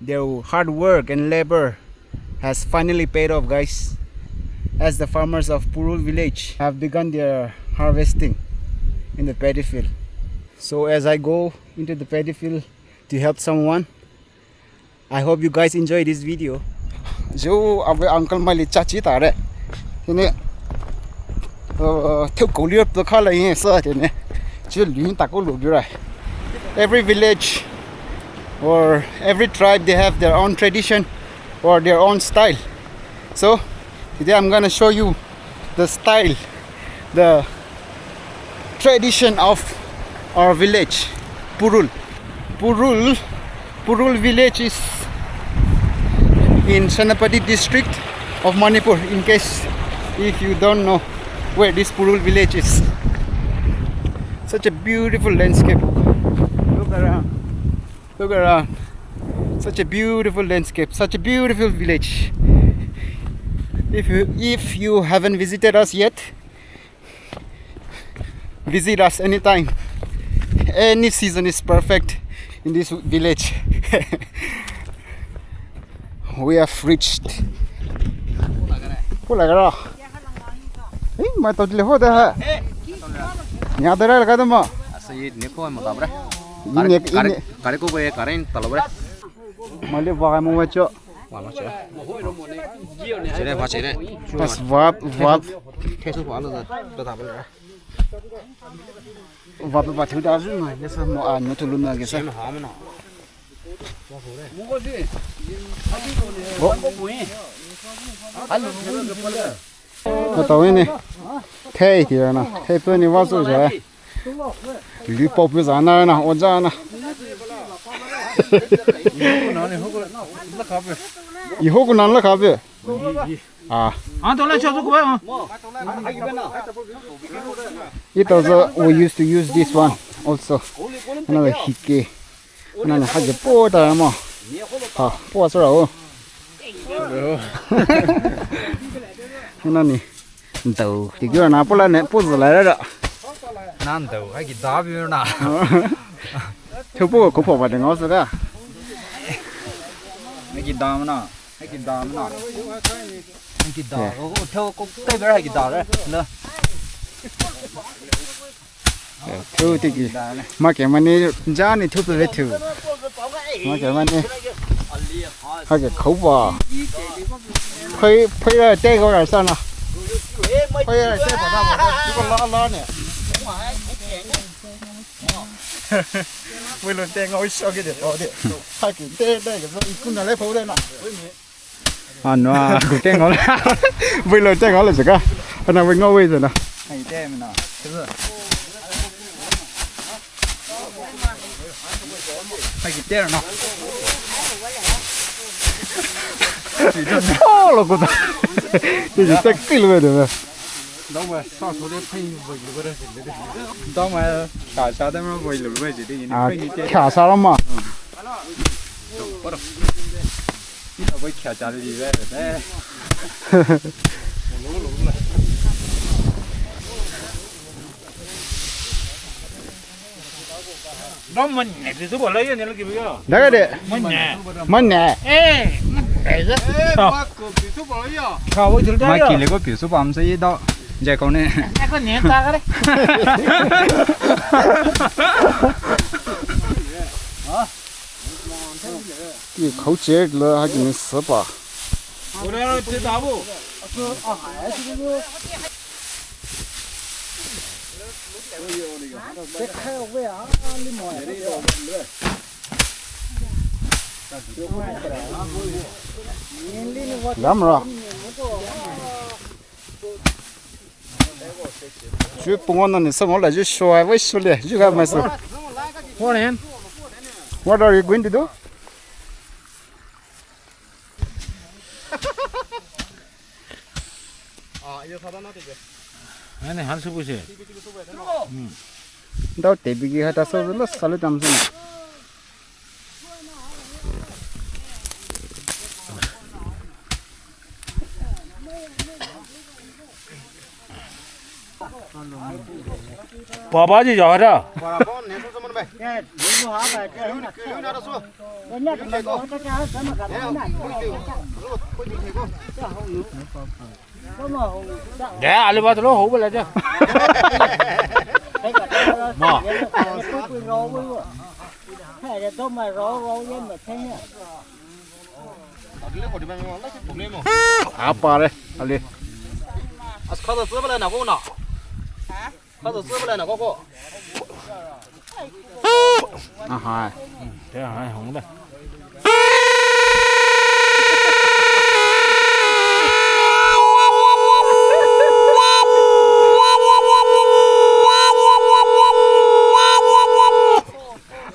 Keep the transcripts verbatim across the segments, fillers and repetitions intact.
Their hard work and labor has finally paid off, guys, as the farmers of Purul village have begun their harvesting in the paddy field. So as I go into the paddy field to help someone, I hope you guys enjoy this video. Zhu abu uncle mai li chachi tare. Tene, uh, theu ko lier pe kha la yin sa tene. Zhu lin ta ko lo lier. Every village or every tribe, they have their own tradition or their own style. So today I'm gonna show you the style, the tradition of our village, Purul. Purul, Purul village is in Senapati district of Manipur, in case if you don't know where this Purul village is. Such a beautiful landscape. Look around. Look around. Such a beautiful landscape, such a beautiful village. If you, if you haven't visited us yet, visit us anytime. Any season is perfect in this village. We have reached. Hola, cara. Eh, mai to le ho da ha. Nya da ra ka da ma. Asa ye ne ko ma ka bra. Ine, ine. Kare ko ko ye kare ta lo bra. Male wa mo wa cho. Wa ma cho. Chere wa chere. Bas wa wa. Thesu wa lo da. Da da bra. Wa pa pa thu da zu na. Ye sa mo a no tu lu na ge sa. Bo. Ka tau ni. Thei ti na. Thei pe ni wa zu ja. Lu pao pe za na na, o za na. Iho ku nan la kha pe. Ah. Ah, to la cha zu ku ba. Ito zo, we used to use this one also. Another hike. Nani hage po ta mo. Ha, po asura o. Nani. Ntau, ti kira na po la ne po zala ra. Nan tau, ai ki da bi na. Thu po ko po ba de ngau sa ka. Ai ki da na. Ai ki da na. Ai ki da. Ko ko thu ko te ba ai ki da ra. Na. Thu ti ki. Ma ke mani ja ni thu pe ve thu. Ma ke mani. Ha ke khou ba. Phai, phai ra te ko ra sa na. Phai ra te ba na ba. Thu ko la la ne. Vui lo te ngau sho ke de to de. Ha ke te te ke so ikun na le phou de na. Ano, a, ku te ngol. Vui lo te ngol se ka. Ana vui ngol vui se na. Hai te mi na. Hai ki te na. Oh, lo ku ta. Ti ji sa ki lo de. Dau ma sa so de phai vui lo de. Dau ma sa sa de ma vui lo de. A, kya sa lo ma. Daga de. Mane. Eh, mane. Eh, ma ko pi su ba ya. Ka wo jul da ya. Ma ki le ko pi su ba am sa ye da. Je ko ne. Ko ne ta ga re. Ki khou che le ha ki ne se pa. Lam ra. Ju pungo na ni sa mo la ju sho ai wai sho le ju ga mai so. What are you going to do? Ane han su bu se. Dau te bi gi ha ta so lo sa lo tam so. Baba ji ja ra. Ya, ali ba tolo ho bala ja. Ma. Apa re, ali. As khada tsü bala na ko na. Khada tsü bala na ko ko. Aha. Te hai hong da.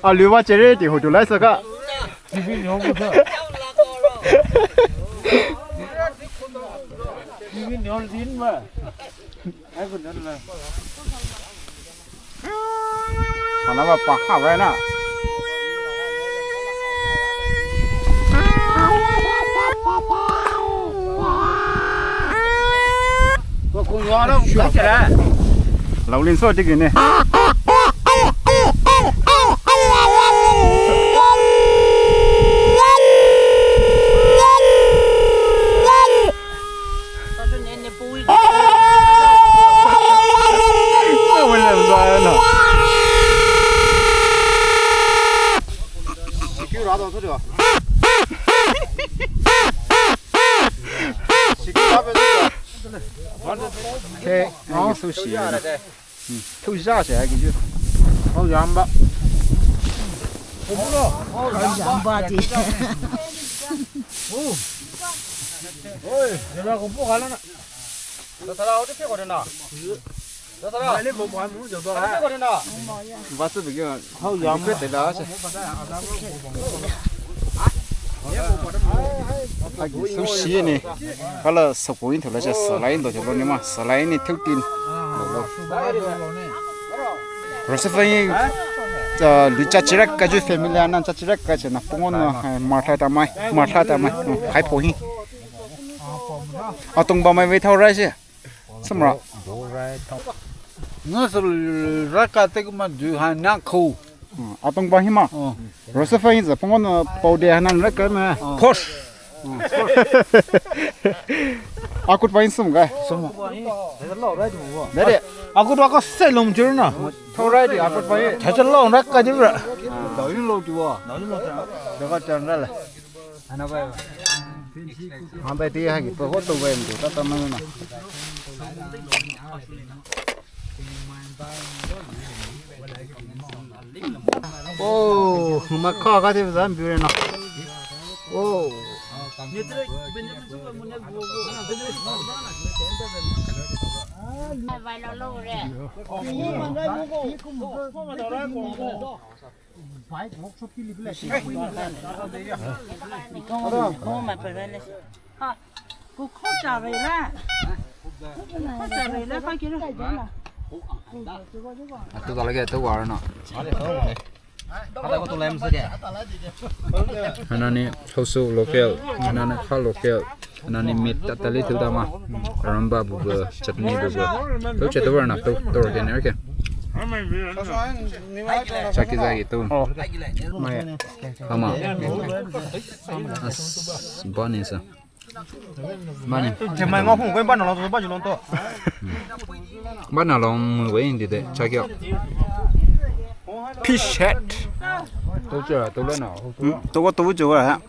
Aliu ba chere ti ho tu lai saka. Mana ba pa ha ba na. Ko kung yo na ka chere. Laulin so tiki ne. Te, ai, sushi. Thu ja se ai ki ju. Hao yamba. Hao yamba ti. Oi, jela ko po kala na. Sasara, o te pe ko na. Sasara. Ba se bi ke. Hao yamba te da se. Ai, sushi ni. Kala sapoin thola se, salai do jelo ni ma. Salai ni thu tin. Rosefai, uh, lu cha chira ka ju family ana cha chira ka chena pungon no, eh, martha ta mai, martha ta mai, hmm, hai po hi. Atong ba mai ve thau rai se. Samra. Nga sul ra ka te kuma du ha na khu. Hmm, atong ba hi ma. Oh. Rosefai za pungon no pau de hanan ra ka ma. Oh. Khosh. Akut pain sum kai. Sum. Dede. Akut wa ko selum jir na. Thorai di akut pain. Thacha lo na ka jir. Dawin lo tu wa. Dawin lo tu. Daga chan ra la. Ana bai. Han bai ti ha ki po ho to bai mu ta ta ma na. Oh, ma kha ka te zan bu re na. Oh. Atu talage tu war na. Anani hausu local, anani kha local, anani meat tatali tu dama. Ramba bubu, chutney bubu. Tu che tu war na tu tu ke ne ke. Chaki zagi tu. Oh. Mai. Ama. As bani sa. Mane. Te mai ngo hung ko ba na lo ba ju lo to. Ba na lo mu we ndi de cha kyo. Fish head. To cha to le na. To ko to jo wa.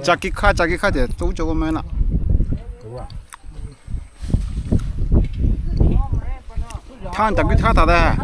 Cha ki kha cha ki kha de to jo ko mai na. Than ta ki tha ta da.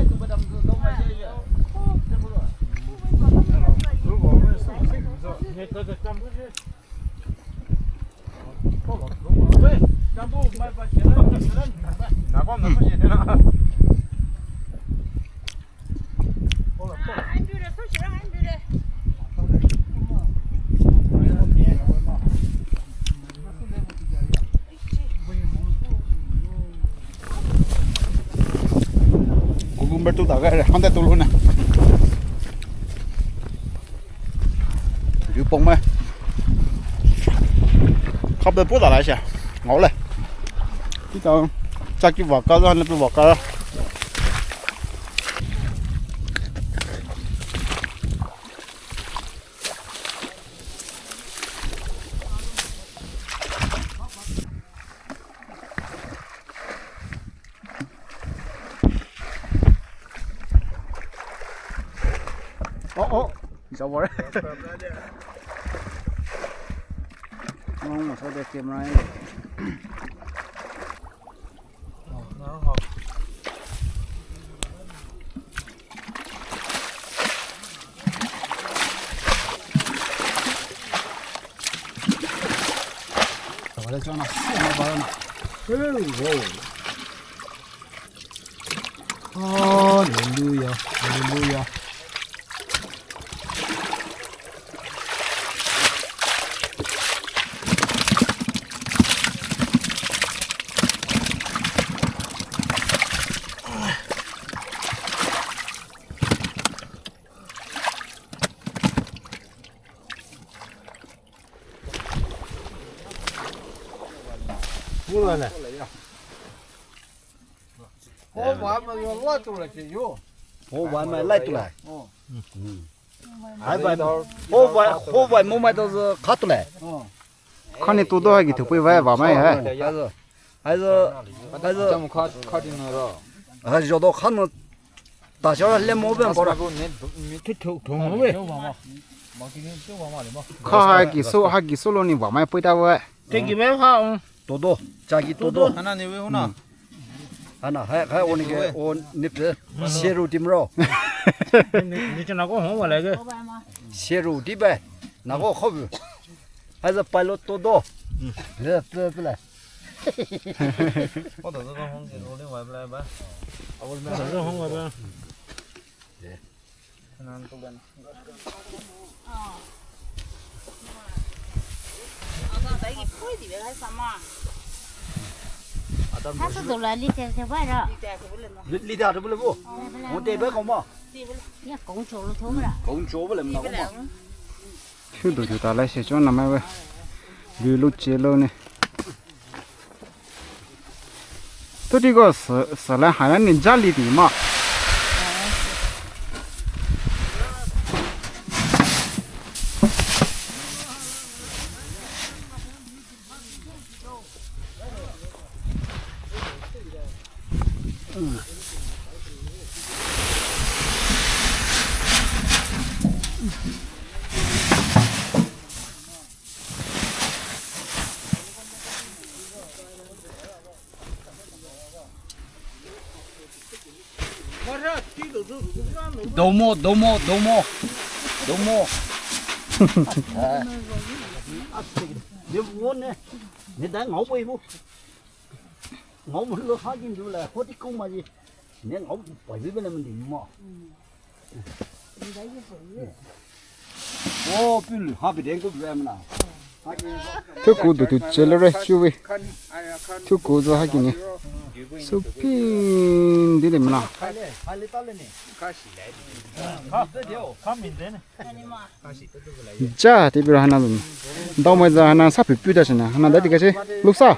Cucumber tu ta ga, hande tu lu na. Yu pong me. Khap de pu da lai sha. Ngau le. Ti ta. Cha ki wa ka la ne pu wa ka. Chawar. Ngong mo sa de camera. Hallelujah, hallelujah. Ho wa ma lai tu la che yo. Ho wa ma lai tu la. Oh. Hai bai, ho bai, ho bai mo mai to kha tu la. Oh. Khani tu do hai ki thu pui vai va mai hai. Hai zo, hai zo, hai zo. Jam kha, kha di na ro. Hai zo do kha no. Ta sha le mo ben ko ra. Ni thu thu thu mo ve. Kha hai ki so, hai ki so lo ni va mai pui ta ve. Te ki ve ha. To do, cha ki to do. Hana ni ve ho na. Hana, hai, hai, oni ke, oni pe, seru tim ro. Ni, ni chana ko ho wala ke. Seru ti bai, na ko khobu. Hai za pilot to do. Le, pe, pe la. Ko to do ho ke, oni wai bla ba. Ko to do ho wai bla. Thu do thu ta lai se chon na mai we. Lu lu che lo ne. Thu ti ko sa, sa la ha la ni ja li ti ma. Domo, domo, domo. Domo. Ni wo ne. Ni dai ngau boi bu. Ngau mo lo ha jin du la, ho ti kong ma ji. Ni ngau boi bi ba na mo di mo. Thuku du tu chelere chuwe. Thuku zo ha kini. Supin dile mna. Ja, te bira hana dun. Dao mai za hana sa pu pu da sina. Hana da di ka se. Luksa.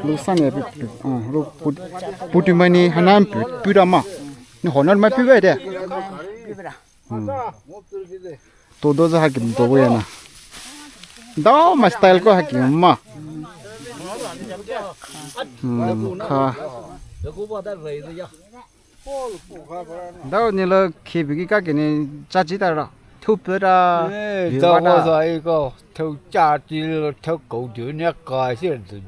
Luksa ne pu pu. Oh, ru pu. Pu tu mai ni hana pu pu da ma. Ni hona mai pu ba de. Hmm. To do za ha ki do ya na. Dao mai style ko ha ki ma. Hmm, kha. Dao ni lo khi bi ki ka ki ni cha chi ta ra. Thu pe ra. Eh, dao ko sa i ko. Thu cha chi lo thu ko du ni ka si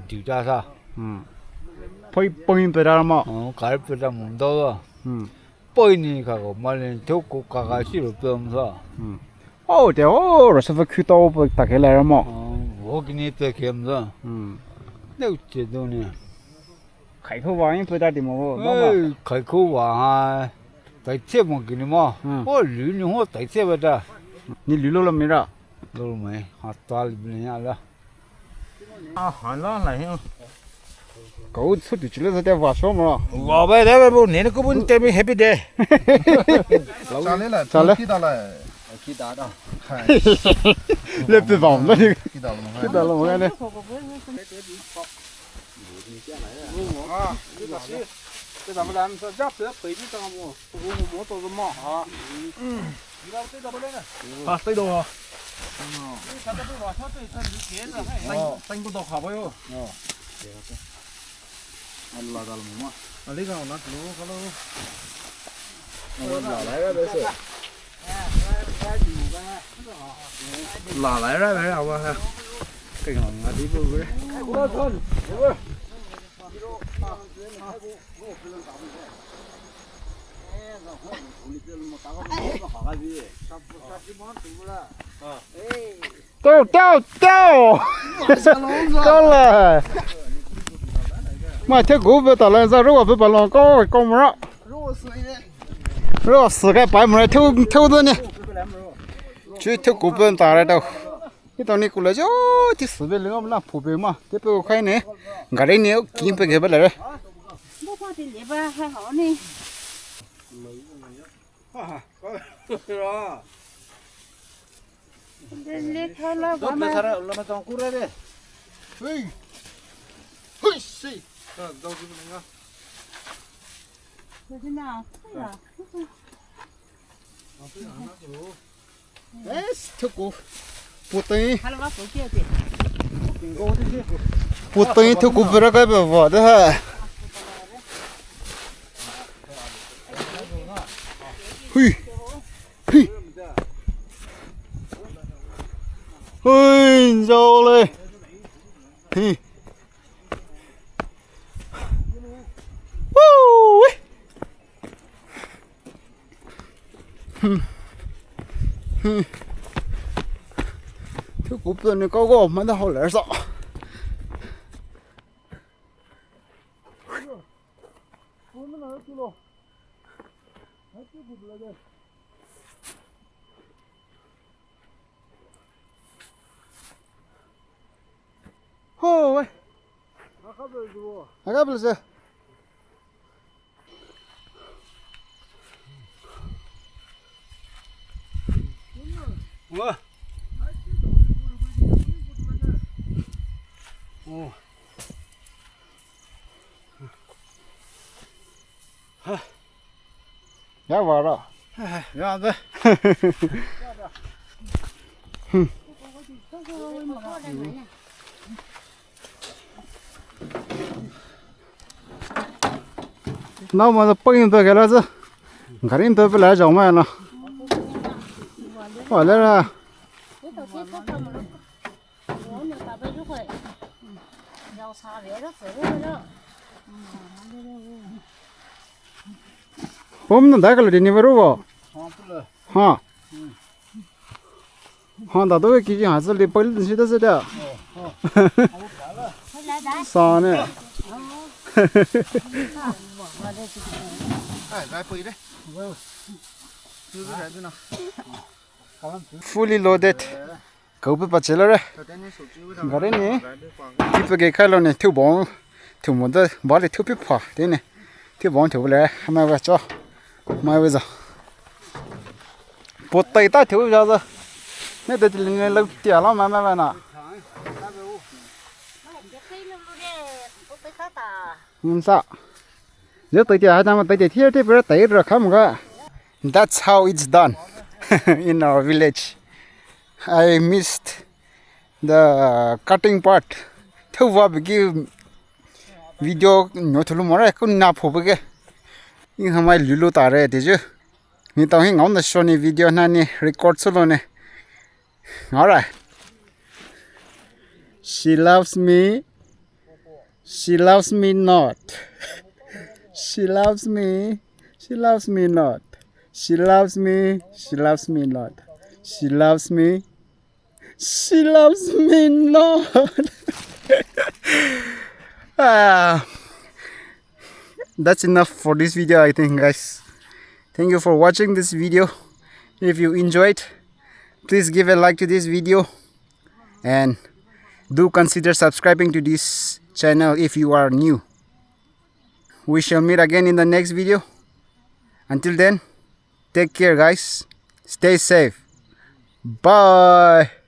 du ta sa. Hmm. Poi poi pe ra ma. Oh, ka pe ra mo dao. Hmm. Poi ni ka ko ma le thu ko ka ka si lo pe mo sa. Hmm. Oh, te oh, ro sa fa khu ta o pe ta ke la ra ma. Oh, wo ki ni pe ke mo sa. Hmm. Ne u che do ni. Khai kho wa yin pe ta di mo wo, ba ba. Eh, khai kho wa ha. Tai che mo ki ni mo. Hmm. Wo lu ni ho tai che ba ta. Ni lu lo lo mi ra. Lo lo mi. Ha ta li ni ya la. A, ha la la he. Ko chu tu chi le sa te wa sho mo. Wa ba de ba bu ni ko bu te mi happy day. Cha le la. Cha le. Ki da la. Ki da da. Le pe ba mo ni. Ki da lo mo. Ki da lo mo ni. Lalai ra ra wa ha. Kei ngong a di bu re. Tao, tao, tao. Kala. Mai theu gu be ta la za ro be ba long ko ko mo ra. Ro se kai pai mo ra theu theu de ne. Chu theu gu be ta ra dao. Ito ni kula jo ti su be le ngam na phu be ma. Te pe khai ne. Gari ne ki pe ge ba le re. Bo pa ti le ba ha ho ni. Ha ha. Le thala ba ma. Lama tong kura de. Hui. Hui si. Ka dau ki nga. Ko na. Yes, thuku. Puting. Puting thuku pera kai ba ba da ha. Hui. Hui. Hui, jao le. Hui. Woo. Hmm. Hmm. Thuku pene ka go ma da ho le sa. Ho, wei. Aga bel se. Wa. Oh. Ha. Ya wa ra. Ya de. Hmm. Nao ma pang in to kela sa. Gari in to pela jao ma na. Wa le ra. Pom na da kala deni baru bo. Ha. Ha, da to ki ha sa le pal din si da sa da. Sa ne. Fully loaded. Kau pe pa chela re. Gari ni. Ki pe ke khailo ne, thiu bong. Thiu mo da, ba le thiu pi pha, te ne. Thiu bong thiu le, ma wa cho. Ma wa za. Po tai ta thiu ja za. Ne de le ne lo tia la ma ma wa na. Ngum sa. Je tai tia ha ta ma tai tia thiu te pe tai ra kham ga. That's how it's done in our village. I missed the cutting part. Thiu va bigi video nyo thulu mo re, ku na pho bigi. Ing hamai lulu ta re te ju. Ni tao hi ngau na show ni video na ni record solo ne. All right. She loves me. She loves me not. She loves me. She loves me not. She loves me. She loves me not. She loves me. She loves me not. Ah, that's enough for this video, I think, guys. Thank you for watching this video. If you enjoyed, please give a like to this video and do consider subscribing to this channel if you are new. We shall meet again in the next video. Until then, take care, guys. Stay safe. Bye.